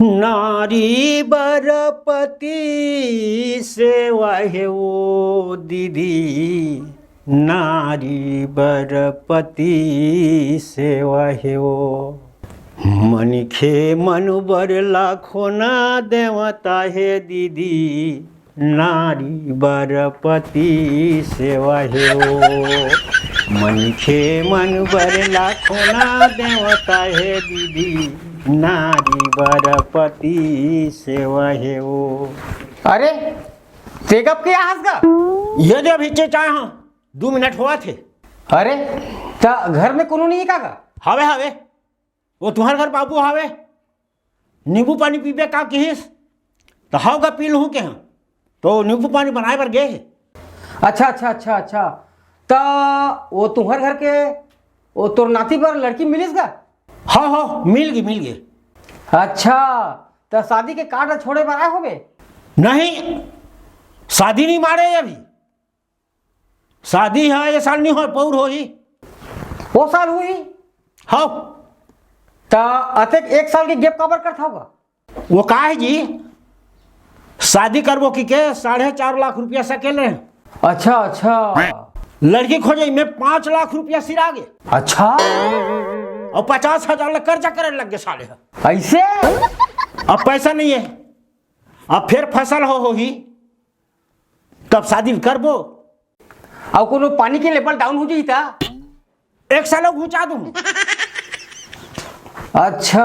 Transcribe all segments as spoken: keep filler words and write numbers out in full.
नारी बर पति सेवा हे ओ दीदी, नारी बर पति सेवा हे ओ। मनखे मन बर लाखों ना देवता हे दीदी, नारी बर पति सेवा हे ओ। मनखे मन बर लाखों ना देवता हे दीदी, नारी बर पति सेवा हे ओ। अरे, तेगप के आहस गा? ये दे अभी चेचाए हाँ, दू मिनट होवत हे। अरे, त घर में कोनो नहीं हे का गा? हवे, हवे। वो तुम्हार घर बाबू हवे, नींबू पानी पीबे का किहिस, त हव गा पी लूँ के हाँ, तो नींबू पानी बनाए बर गे हे। अच्छा, अच्छा, अच्छा, अच्छा। त वो तुम्हार घर के, वो तोर नाती बर लड़की मिलिस गा? हाँ, हाँ, मिल गे, मिल गे। अच्छा, त शादी के कार्ड छोड़े बर आए होबे? नहीं, शादी नहीं मारे अभी। शादी ह ये साल नहीं हो, पौर होही। ओ साल होही? हव। त अतेक एक साल के gap काबर करत हव गा? वो का हे जी, शादी करबो कि के साढ़े चार लाख रुपया सकेल रहे। अच्छा, अच्छा। लड़की खोजे में पाँच लाख रुपया सिरा गे। अच्छा। अउ पचास हजार ले कर्जा करे लग गे साले ह। अइसे? अब पैसा नहीं हे, अब फेर फसल हो होही, तब शादी करबो। अउ कोनो पानी के level down हो जाही त? एक साल घुचा दूँ। अच्छा,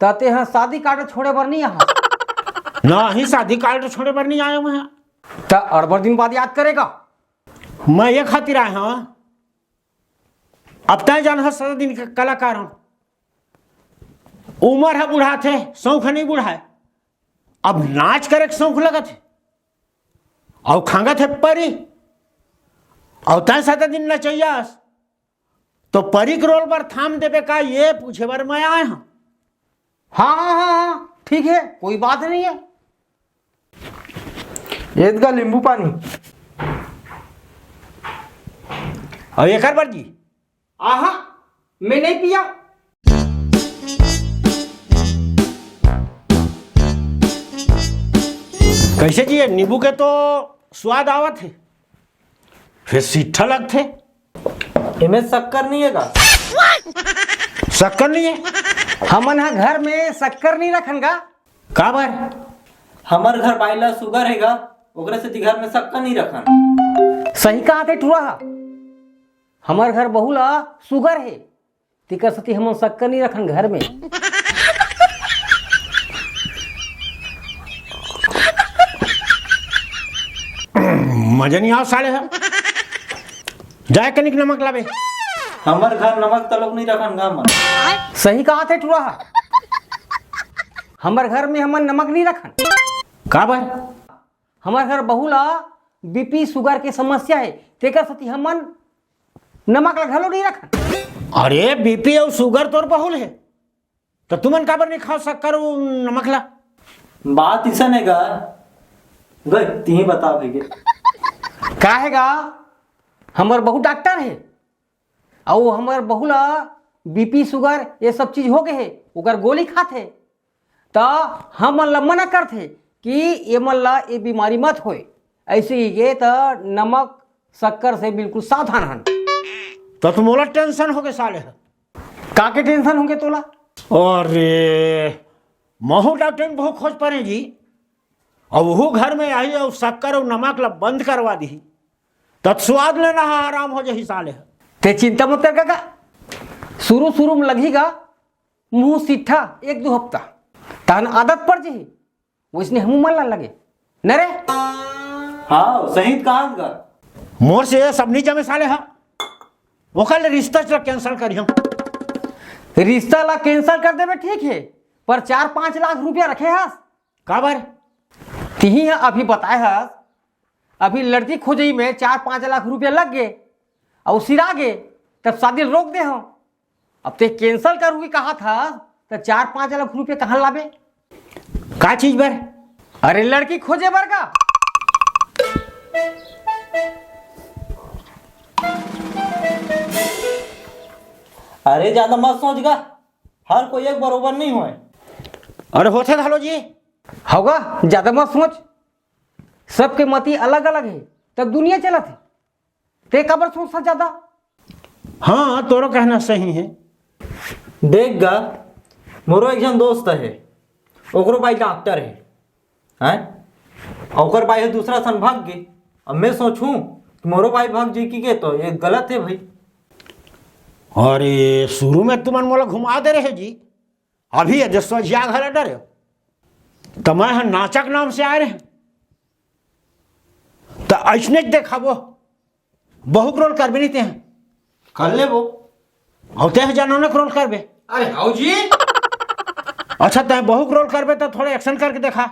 त तेहा शादी कार्ड छोड़े बर नहीं आहा? नहीं, शादी कार्ड छोड़े बर नहीं आए हँव। त अड़बड़ दिन बाद याद करे गा? मैं ये खातिर आए हँव, अब तैं जानहस सदा दिन के कलाकार हँव, उमर ह बुढ़ाथे, शौक ह नहीं बुढ़ाए। अब नाच करे के शौक लगत हे, अउ खांगत हे परी, अउ तैं सदा दिन नचइया अस, तो परी के role बर थाम देबे का, ये पूछे बर मैं आए हँव। हाँ, हाँ, हाँ, हाँ, ठीक हे, कोई बात नहीं हे। एदगा नींबू पानी। अउ एकर बर जी? आहा, मैं नहीं पिया। कैसे जी, ये नींबू के तो स्वाद आवत हे, फिर सिट्ठा लगथे। एमे शक्कर नहीं हे गा? शक्कर नहीं हे? हमन ह घर में शक्कर नहीं रखन गा। काबर? हमर घर बाई ला sugar हे गा, ओकरे सेती घर में शक्कर नहीं रखन। सही कहा थे टुरा हा, हमर घर बहू ला sugar हे, तेकर सेती हमन शक्कर नहीं रखन घर में। मजा नहीं आव साले ह। जाए कनिक नमक लाबे। हमर घर नमक तलोक नहीं रखन गा मन। सही कहा थे टुरा हा। हमर घर में हमन नमक नहीं रखन। काबर? हमर घर बहू ला BP sugar के समस्या हे, तेकर सेती हमन नमक ला घलो नहीं रखन। अरे, BP अउ sugar तोर बहू ल हे, त तुमन काबर नहीं खाव शक्कर अउ नमक ला? बात इसन हे गा, गए तिही बता भैया। का हे गा, हमर बहू डॉक्टर हे, अउ हमर बहू ला BP sugar ये सब चीज हो गए हे, ओकर गोली खाथे, त हमन ला मना करथे कि ये मन ला ये बीमारी मत होए। ऐसे ही ये त नमक शक्कर से बिल्कुल सावधान हन। त तो मोला tension हो गए साले ह। का के tension हो गए तोला? अरे, महू डॉक्टर बहुत खोज परे जी। अब वो घर में आई अउ शक्कर अउ नमक ला बंद करवा दी, त स्वाद लेना ह आराम हो जाही साले ह। ते चिंता मत कर काका, शुरू शुरू में लगही गा मुंह सिट्ठा एक दो हफ्ता, तहन आदत पड़ जाही, वैसने हमू मन ला लगे न रे। हाँ, सही कहा गा। मोर से ये सब नहीं जमे साले ह, ओकर ले रिश्ता ला cancel करिहम। रिश्ता ला cancel कर देबे ठीक हे, पर चार पाँच लाख रुपया रखे हस। काबर? तिही ह अभी बताए हस, अभी लड़की खोजई में चार पाँच लाख रुपया लग गे, अउ सिरा गे, तब शादी रोक दे हव। अब ते cancel करूँगी कहा था, त चार पाँच लाख रुपया कहाँ लाबे? का चीज बर? अरे लड़की खोजे बर का? अरे ज्यादा मत सोच गा, हर कोई एक बरोबर नहीं होए। अरे होथे घलो जी। हव गा, ज्यादा मत सोच। सबके मति अलग-अलग हे, तब दुनिया चलत हे। तें काबर सोचथस ज्यादा? हाँ, तोरो कहना सही हे। देख गा, मोरो एक झन दोस्त हे, ओकरो बाई डॉक्टर हे, हैं? अउ ओकर बाई ह दूसरा सन भाग गे। अब मैं सोचहूँ कि मोरो बाई भाग जाही कहिके, तो ये गलत हे भाई। अरे, शुरू में तुमन मोला घुमा दे रहे जी, अभी ये जो सजिया घला डरे, त मैं ह नाचक नाम से आए रहे, त अइसने देखाबो। बहू के रोल करबे नहीं तें? कर लेबो। अउ तें जनाना के रोल करबे? अरे हव जी। अच्छा, तें बहू के रोल करबे त थोड़ा एक्शन करके देखा।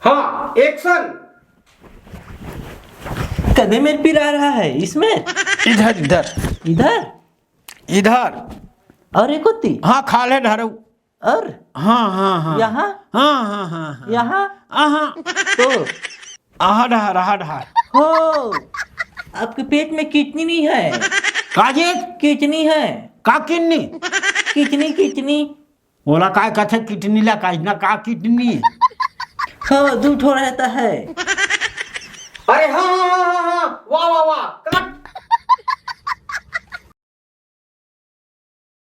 हाँ, एक्शन। कदे में पिरा रहा है इसमें? इधर, इधर। इधर? इधर। अउ ये कोती? हाँ, खाल्हे डहर। अउ? हाँ, हाँ, हाँ। यहाँ? हाँ, हाँ, हाँ, हाँ। यहाँ? आहा। तो? आहा डहर, आहा डहर। हो, आपके पेट में किडनी नहीं है। का जी? किडनी है। का किडनी? Kidney, kidney. ओला काय कथे किडनी ला, का इतना का किडनी? हो, दू ठो रहता है। अरे हाँ, हाँ, हाँ, हाँ, हाँ। वाह, वाह, वाह।